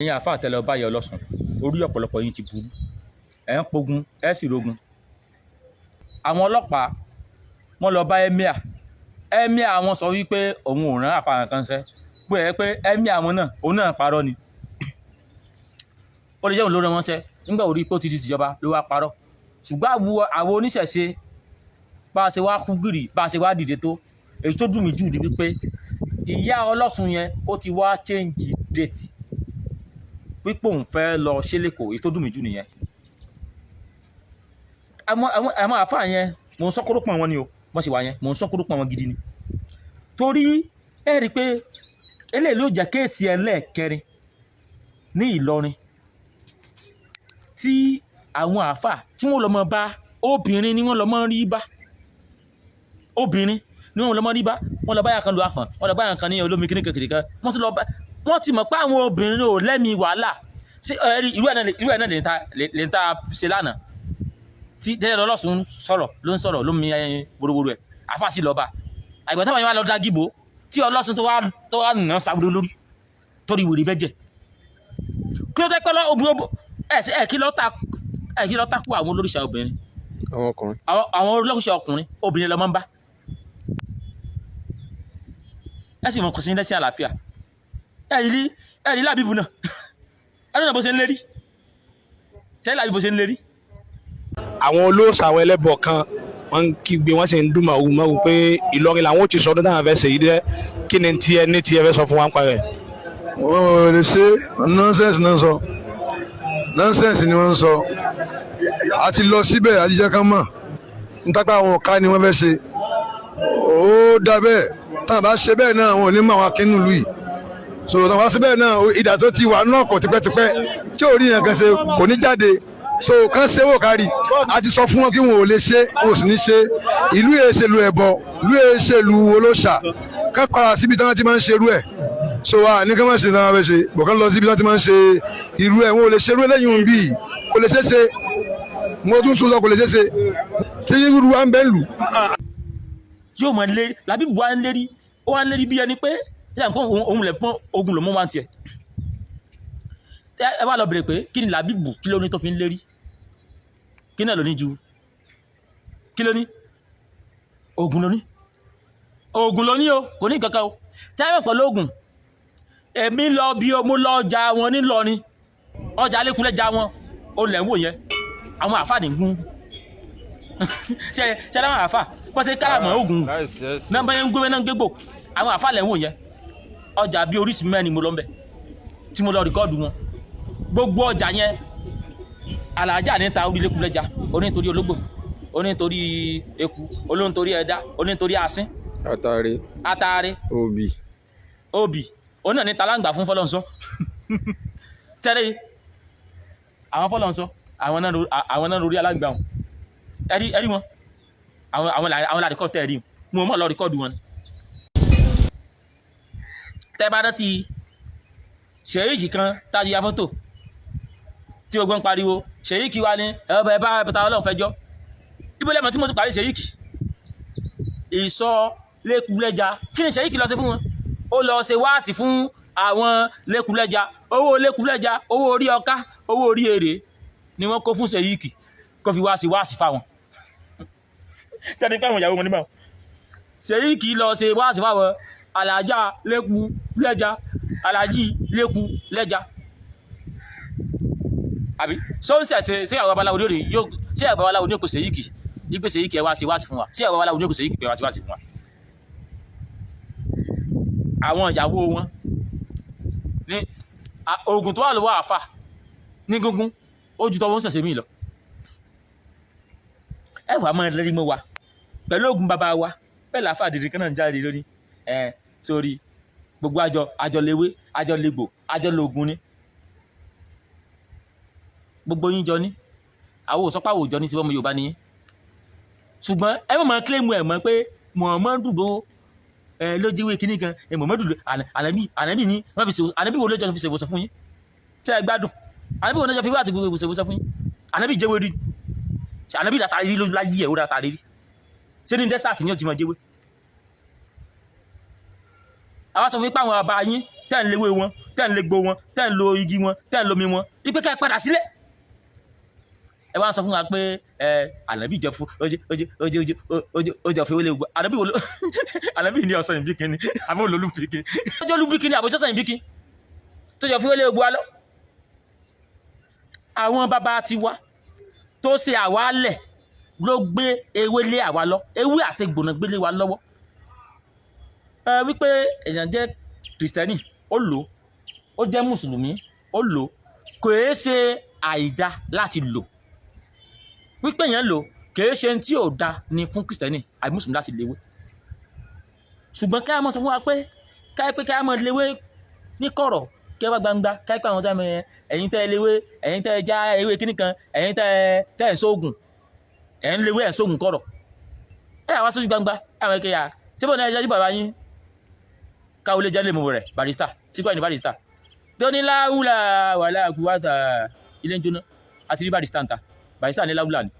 Ẹ̀yin àáfàá tẹ́lẹ̀ ọba yẹ ọlọ́sùn, orí ọ̀pọ̀lọpọ̀ yín ti burú. Ẹ̀ ń pogun, ẹ̀ sì rogun. Àwọn ọlọ́pàá wọ́n lọ bá emir. Emir àwọn sọ wípé òun ò rán àáfàá kan ṣẹ́. Pé ẹ pé emir àwọn náà, òun náà parọ́ ni. Ó lè jẹ́ òun ló rán wọn ṣẹ́. Nígbà orí pé ó ti di tìjọba ló wá parọ́. Ṣùgbọ́n àwọn oníṣẹ̀ṣe, bá a ṣe wá kú gìrì, bá a ṣe wá dìde tó, èyí tó dùn mí jù ni wípé ìyá ọlọ́sùn yẹn ó ti wá change date wípé òun fẹ́ lọ ṣe lẹ́kọ̀ọ́. Èyí tó dùn mí jù nìyẹn. Àwọn àáfàá yẹn, mò ń sọ́kúrú pọ̀n wọn ni o. Wọ́n ṣe wà yẹn, mò ń sọ́kúrú pọ̀n wọn gidi ni. Torí ẹ rí i pé eléyìí ló jẹ́ case ẹlẹ́ẹ̀kẹrin ní Ìlọrin tí àwọn àáfàá tí wọ́n lọ mọ bá obìnrin ni wọ́n lọ mọ rí bá obìnrin ni wọ́n lọ mọ rí bá. Wọ́n lọ báyà kan lu àfọ̀n, wọ́n lọ báyà kan ní olómi kíní kékeré kan. Wọ́n ti lọ bá wọ́n ti mọ̀ pé àwọn obìnrin ò lẹ́mìí wàhálà sí. Ẹ rí irú ẹ̀ náà lè ta ṣe lánàá tí jẹ́jẹ́ lọ́lọ́sùn sọ̀rọ̀, ló ń sọ̀rọ̀, ló ń mi ẹyin worowóró ẹ̀. Àáfàá sì lọ bá àgbẹ̀ táwọn yẹn wá lọ dá gíbo tí ọlọ́sùn tó wá nà sáwúrò lórí torí wèrè bẹ́jẹ̀. Kí ló tẹ́ pẹ́ lọ obìnrin ẹ̀ kí lọ́ takú àwọn olóríṣà obìnrin? Àwọn ọkùnrin. Àwọn olóríṣà ọkùnrin, obìnrin lọ máa ń bá. Ẹ sì mọ̀ kò sí ní lẹ́sìn àlàáfíà. Ẹ rí lábìbù náà, ẹ lọ́nà bó ṣe ń lérí ṣé lábìbù bó ṣe ń lérí. Àwọn olóòṣà, àwọn ẹlẹ́bọ kan, wọ́n ń kígbe, wọ́n sì ń dùn màwù màwù pé Ìlọrin làwọn ò ti sọdún táwọn fẹ́ ṣe yìí dẹ́. Kí ni tiẹ̀ ní tiẹ̀ fẹ́ sọ fún wa ń parẹ́? Wọn ò lè ṣe. Nonsense náà sọ, nonsense ni wọ́n ń sọ. A ti lọ síbẹ̀, a ti jẹ́ kán mọ̀ nítápá àwọn ọ̀ka ni wọ́n fẹ́ ṣe. Ó dá bẹ́ẹ̀. Táwọn bá ṣe bẹ́ẹ̀ náà, wọn ò ní mọ àwọn akínú ìlú yìí. So táwọn bá ṣe bẹ́ẹ̀ náà, ìdà tó ti wà náà kò tipẹ́tipẹ́ tí ò rí yẹn kan ṣe kò ní jáde. So kán ṣe wò kárí. A ti sọ fún wọn kí wọn ò lè ṣe, wọn ò sì ní ṣe. Ìlú yẹn ṣe lu ẹbọ, ìlú yẹn ṣe lu olóṣà. Kán padà síbi tí wọ́n ti máa ń ṣerú ẹ̀. So wa ní ká má ṣe náà fẹ́ ṣe bọ̀, kán lọ síbi tí wọ́n ti máa ń ṣe irú ẹ̀. Wọn ò lè ṣerú eléyìí bíi, kò lè ṣeé ṣe. Mo tún sọ, kò lè ṣeé ṣe tí irú wa ń bẹ́ lù. Yóò mọ lérí làbíbù wa ń lérí, ó wá ń lérí bí ẹni pé ṣé àǹkó òun lè pọ́n ogun ló mú wá tiẹ̀. Ẹ wá lọ bèrè pé kí ni làbíbù, kí ló ní tó fi ń lérí? Kí náà ló ní ju? Kí ló ní? Ogun ló ní, ogun ló ní o. Kò ní kankan o tẹ́lẹ̀ pẹ̀lú ogun. Èmi lọ bí o, mo lọ ọjà wọn nílọrin, ọjà lẹ́kúnlẹ́jà wọn. Ó lẹ̀ ń wò yẹn, àwọn àfáà ní gún ṣe ṣe láwọn àfáà wọ́n ṣe káràmọ́ ogun náà bẹ́ẹ̀ ń gbé náà ń gbégbò. Àwọn àfáà lẹ̀ ń wò yẹn. Ọjà bíi oríṣi mẹ́rin mo lọ ń bẹ̀ tí mo lọ record wọn. Gbogbo ọjà yẹn, alájà ní ta orí lẹ́kúnlẹ́jà, onítorí ológbò, onítorí eku, olóńtorí ẹ̀dá, onítorí asín. Àtàrí. Atare. Obì. Obì òun náà ní talangba fún fọlọ́nsọ tẹ́lẹ̀. Àwọn fọlọ́nsọ, àwọn náà lórí alágbà wọn. Ẹ̀rí wọn, àwọn la record tẹ́ ẹ̀rí wọn mọ̀ lọ record wọn. Tẹ́ bá rántí ṣèyíkì kan tájú ya fọ́tò tí gbogbo ń pariwo ṣèyíkì wa ní ẹ bá ẹ bá ọlọ́run fẹjọ́ ibo lẹ́mọ̀ tí mo ti parí ṣèyíkì ìsọ lẹ́kùlẹ́jà. Kí ni ṣèyíkì lọ sí fún wọn? Ó lọ ṣe wáàsí fún àwọn lẹ́kùlẹ́jà. Owó lẹ́kùlẹ́jà, owó orí ọká, owó orí èrè ni wọ́n kó fún ṣèyíkì kó fi wáàsí wáàsí fáwọn tẹ́ni pé àwọn ìyàwó wọn nígbà ṣèyíkì lọ ṣe wáàsí fáwọn alájà lẹ́kùlẹ́jà, alájì lẹ́kùlẹ́jà. Àbí sọ́nsẹ̀ ṣe ṣé àwọn babaláwo ní òde yóò ṣé àwọn babaláwo ní òkò ṣèyíkì ìgbé ṣèyíkì ẹ wá ṣe wáàsí fún wa? Ṣé àwọn babaláwo ní òkò ṣèyíkì pé wá ṣe wáàsí fún wa? Àwọn ìyàwó wọn ní oògùn tó wà lọ́wọ́ àfà ní gúngún ó ju tọwọ́ ń ṣẹ̀ṣẹ̀ mí lọ. Ẹ wàá máa lérí mọ́ wa pẹ̀lú oògùn bàbá wa. Bẹ́ẹ̀ làáfà dìde kan náà ń jáde lórí ẹ sórí gbogbo àjọ àjọ léwé, àjọ légbò, àjọ lóògùn ni gbogbo yín jọ ní. Àwọn òsọpá àwòjọ ní ti ọmọ Yorùbá ni yín, ṣùgbọ́n ẹ má máa claim ẹ̀ mọ́ pé Muhammadu ló ẹ ló jíwé kinní kan ẹ. Muhammadu ló ànábì ní wọ́n fi ṣe. Ànábì wo ló jọ fi ṣe ìwòsàn fún yín? Ṣé ẹ gbádùn? Ànábì wo ló jọ fi wá àti gbogbo ìwòsàn fún yín? Ànábì jẹ́wé rí? Ṣé ànábì dàtà rí lójú láyé ẹ̀? Ó dàtà rí? Ṣé ní desert ni ó ti máa jẹ́wé? Àwa sọ fún yín pé àwọn bàbá yín tẹ́ ń léwé wọn, tẹ́ ń légbò wọn, tẹ́ ń lo igi wọn, tẹ́ ń lomi wọn, ipe ká ẹ padà sílẹ̀. Ẹ wá sọ fún wa pé ẹ ànábì jẹ fún ojú ojú ojú ojú ojú ojú ọ̀fẹ́ wọlé gbọ́. Ànábì wo ló ànábì ní ọ̀sán ìbíkin ni àbí olólùbíkin? Ojú olúbíkin ni àbójú ọ̀sán ìbíkin tó jọ fún wọlé gbọ́ alọ́. Àwọn bàbá tiwa tó ṣe àwálẹ̀ ló gbé ewé lé àwa lọ, ewé àtegbònà gbélé wa lọ́wọ́. Ẹ wípé èèyàn jẹ́ kìrìsìtẹ́nì ó lò ó, jẹ́ mùsùlùmí ó lò, kò é ṣe àìda láti lò. Wípé èèyàn lò kìí ṣe tí ò da ni fún kìrìsìtẹ́nì àbí mùsùlùmí láti léwé. Ṣùgbọ́n ká mọ̀ sọ fún wa pé ká mọ̀ léwé ní kọ̀rọ̀, kí ẹ wá gbangba, ká pé àwọn táwọn ẹ̀yin tẹ́ ẹ léwé, ẹ̀yin tẹ́ ẹ já ewé kíní kan, ẹ̀yin tẹ́ ẹ ń sóògùn, ẹ̀ ń léwé, ẹ̀ ń sóògùn kọ̀rọ̀, ẹ̀ wá sójú gbangba àwọn ẹ̀kẹ́ yà síbò náà ẹ jẹ́ bàbá yín káwọlé jẹ́ lè mú rẹ̀ barista sípò ní barista tó ní láwùlà wàhálà kúwàtà ilé ń jóná àti rí barista ń ta barista ní láwùlà ni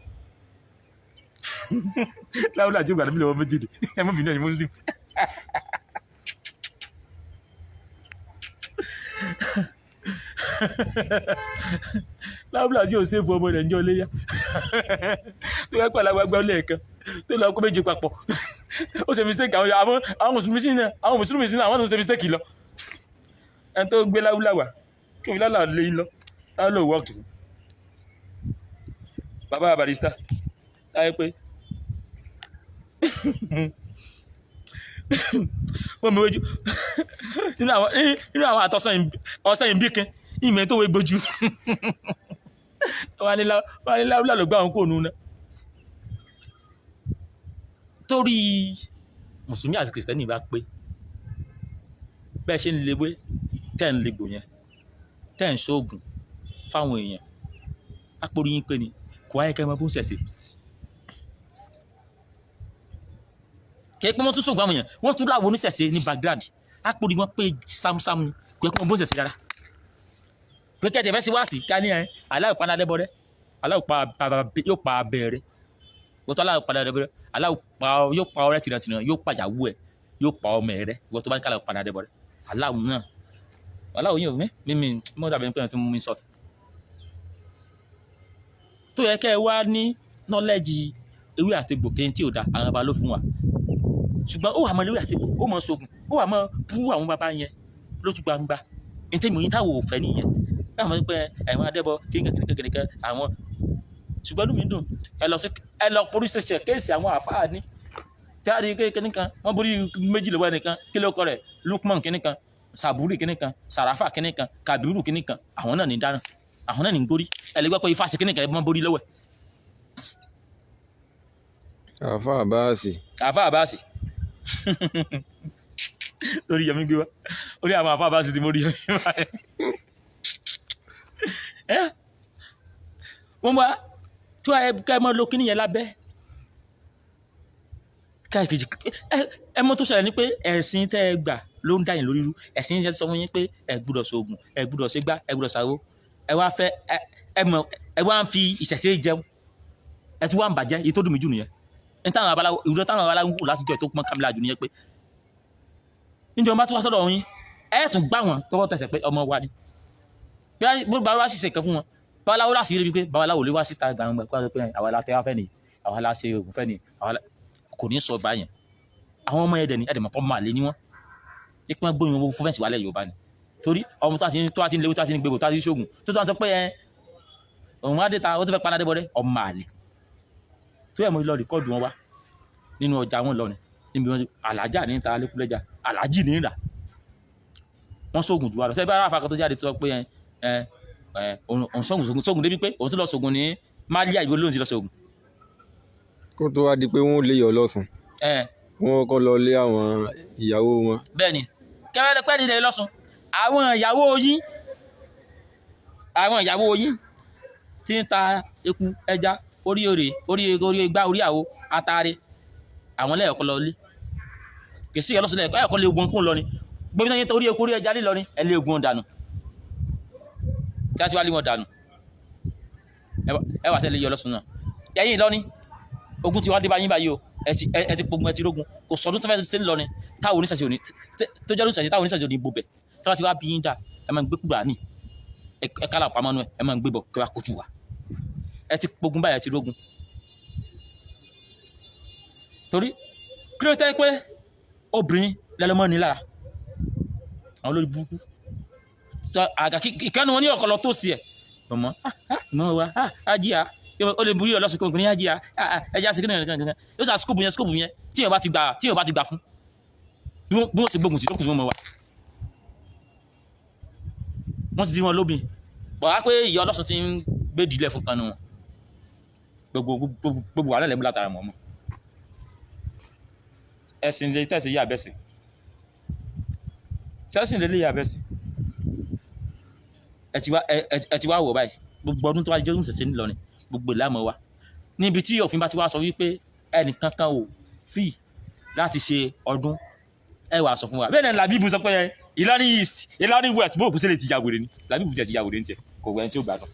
láwùlà tí ó gbà níbi lọ́wọ́ méjì ni ẹ mọ́ bínú ẹ̀yin muslim. Láwùlà tí ò sèfù ọmọ rẹ̀ ń jọ léyà tó yẹ pàlà gbàgbà lẹ́ẹ̀kan tó lọ kó méje papọ̀ ó ṣe mistake. Àwọn mùsùlùmí sí náà, àwọn mùsùlùmí sí náà, àwọn tó ṣe mistake lọ. Ẹni tó gbé láwùlà wà kí òun lálà lé lọ láwùlà ò wọ́ọ̀kì fún bàbá barista láyé pé wọ́n mi wéjú nínú àwọn àtọ́sán ìbíkin ìmẹ̀ tó wé gbójú wọ́n ní láwùlà ló gbá àwọn kò nù náà. Torí mùsùlùmí àti kìrìsìtẹ́nì bá pé bẹ́ẹ̀ ṣe ń lewé tẹ́ ń legbò yẹn tẹ́ ń ṣoògùn fáwọn èèyàn àpòrí yín pé ni kò wáyé kẹ́ ẹ mọ bó ń ṣẹ̀ṣẹ̀ kẹ́ ẹ pé wọ́n tún ṣoògùn fáwọn èèyàn, wọ́n tún láwọn oníṣẹ̀ṣe ní background, àpòrí wọn pé sámúsámú ni kò yẹ kí wọ́n bó ń ṣẹ̀ṣẹ̀ rárá. Pé kẹ́ ẹ fẹ́ sí wáàsí ká ní ẹ aláwọ̀ pa aládẹ́bọrẹ́, aláwọ̀ pa yóò pa abẹ́rẹ́ wọ́n tó aláwọ̀ pa aládẹ́bọrẹ́, aláwọ̀ pa yóò pa ọrẹ́ tìrantìran, yóò pa ìyàwó ẹ̀, yóò pa ọmọ rẹ̀. Wọ́n tó bá ní kálọ̀ pa aládẹ́bọrẹ́ aláwọ̀ náà aláwọ̀ yìí ò mí mímí mọ́ dàbí pé wọ́n ti mú mi sọ̀tù. Tó yẹ kẹ́ ẹ wá ní nọ́lẹ́jì ewé àtegbò kẹ́yìn tí ò da àwọn baba ló fún wa, ṣùgbọ́n ó wà mọ́ ewé àtegbò, ó mọ́ sógun, ó wà mọ́ bú àwọn baba yẹn lójú gbangba. Ní tèmi yín táwọn ò fẹ́ nìyẹn, táwọn mọ̀ pé ẹ̀wọ̀n adẹ́bọ kíníkan kíníkan kíníkan àwọn. Ṣùgbọ́n inú mi dùn, ẹ lọ sí ẹ lọ police station kéèsì àwọn àfáà ní tí a rí kíníkan wọ́n borí méjì lọ́wọ́ ẹnìkan kí ló kọ rẹ̀ Lukman kíníkan Sàbúrì kíníkan Sàràfà kíníkan Kàbírù kíníkan, àwọn náà ní dáná, àwọn náà ní gorí. Ẹ lè gbọ́ pé ifá ṣe kíníkan ẹ mọ́ borí lọ́wọ́ ẹ̀. Àfa àbáàsì. Àfa àbáàsì lórí yẹmi gbé wa orí àwọn àfa àbáàsì tí mo rí yẹmi wá ẹ wọ́n bá tí wàá ká ẹ mọ́ lo kíní yẹn lábẹ́ káàkiri. Ẹ mọ́ tó ṣẹlẹ̀ ni pé ẹ̀sìn tẹ́ ẹ gbà ló ń dá yín lórí rú. Ẹ̀sìn yẹn sọ fún yín pé ẹ gbúdọ̀ ṣoògùn, ẹ gbúdọ̀ ṣègbà, ẹ gbúdọ̀ ṣàwo, ẹ wá fẹ́ ẹ mọ̀ ẹ wá ń fi ìṣẹ̀ṣe jẹun, ẹ tún wá ń bàjẹ́. Èyí tó dùn mí jù nìyẹn ní táwọn abaláwo ìwúrọ̀ táwọn abaláwo ń wù láti jọ tó pọ́n kámílà jù nìyẹn pé níjọba bá tún wá sọ́dọ̀ yín ẹ tún gbà wọ́n tọwọ́ tẹsẹ̀ pé ọmọ wa ni bí bá wá ṣiṣẹ́ kan fún wọn babaláwo láti rí pé babaláwo lè wá síta gbangba kó wá sọ pé àwa la tẹ́ wá fẹ́ ni, àwa la ṣe ògùn fẹ́ ni, àwa la kò ní sọ báyẹn. Àwọn ọmọ ẹ̀dẹ̀ ni ẹ̀dẹ̀ mọ̀ pọ́ máa lé ní wọ́n ipa gbóyún owó fún fẹ́ǹsì wálẹ̀ Yorùbá ni torí ọmọ tó àti ń léwu tó àti ń gbégbó tó àti ń ṣoògùn tó tó àti sọ pé ẹ òun á dé ta ó tó fẹ́ paná débọdé ọmọ àlè tó yẹ mo lọ rìkọ́ọ̀dù wọn wá nínú ọjà wọn lọ ni níbi wọn alájà ní ta lẹkúlẹjà alájì ní ìrà wọn ṣoògùn jù wá lọ sẹbi aráàfà kan tó jáde tó sọ pé ẹ ẹ ẹ òun ṣoògùn ṣoògùn débi pé òun tún lọ ṣoògùn ní Málíà ìwé lóun ti lọ ṣoògùn. Kó tó wá di pé wọ́n lè yọ lọ́sùn, wọ́n kọ́ lọ lé àwọn ìyàwó wọn. Bẹ́ẹ̀ni kẹfẹ ní ilẹ̀ lọ́sùn àwọn ìyàwó yín, àwọn ìyàwó yín tí ń ta eku ẹja orí òrè orí orí igbá orí àwo atare àwọn lẹ́ẹ̀kọ́ lọ lé kì í sí ọlọ́sùn lẹ́ẹ̀kọ́ ẹ̀kọ́ lé ogun kún lọ ni gbogbo yín torí eku orí ẹja lílọ ni ẹ lé ogun dànù tí a ti wá lé wọn dànù ẹ wà sẹ́ lé yọ ọlọ́sùn náà ẹ̀yìn lọ ni ogun ti wá dé bá yín báyìí o. Ẹ ti pogun, ẹ ti rógun. Kò sọdún tó fẹ́ ṣe ńlọrin táwọn oníṣẹ̀ṣe òní tó jẹ́ oníṣẹ̀ṣe, táwọn oníṣẹ̀ṣe òní bobẹ̀. Tí wọ́n ti wá bí yín dà, ẹ máa ń gbé Kùránì, ẹ kálà pamọ́ nù, ẹ máa ń gbé bọ̀ kí wọ́n kojú wa. Ẹ ti pogun báyìí, ẹ ti rógun. Torí kí ló tẹ́ pé obìnrin lẹ́lọ́mọ́ ní lára àwọn olórí burúkú àgà ìkànnì wọn ní ọ̀kọ̀ lọ tó sí ẹ̀ mọ̀mọ́ mọ̀ wá ajíà ó lè borí ọlọ́sùn kò ní ajíà ẹja sí kìnìún kankan yóò sà skóòpù yẹn, skóòpù yẹn tí yóò bá ti gbà, tí yóò bá ti gbà fún bí wọ́n sì gbógun tì lókùn tí wọ́n mọ̀ wá wọ́n ti di wọn lóbìn bọ̀ wá pé ìyá ọlọ́sùn ti ń gbé ìdílé fún kanu wọn. Gbogbo gbogbo wàhálà lẹ́mú látara mọ̀ọ́mọ́ ẹ̀sìn lè tẹ̀sí yá abẹ́sìn sẹ́sìn lè lè yá abẹ́sìn. Ẹ ti wá wọ̀ báyìí, gbogbo ọdún tó wá jẹ́ oúnjẹ ńlọrin, gbogbo ìlànà wa níbi tí òfin bá ti wá sọ wípé ẹnìkankan ò fì láti ṣe ọdún, ẹ wàá sọ fún wa. Bẹ́ẹ̀ náà Làbíbù sọ pé Ìlọrin East, Ìlọrin West, bó òkú sílẹ̀ ti ya wèrè ni. Làbíbù jẹ́ ti ya wèrè ní tiẹ̀, kò wẹ́n tí ó gbádùn.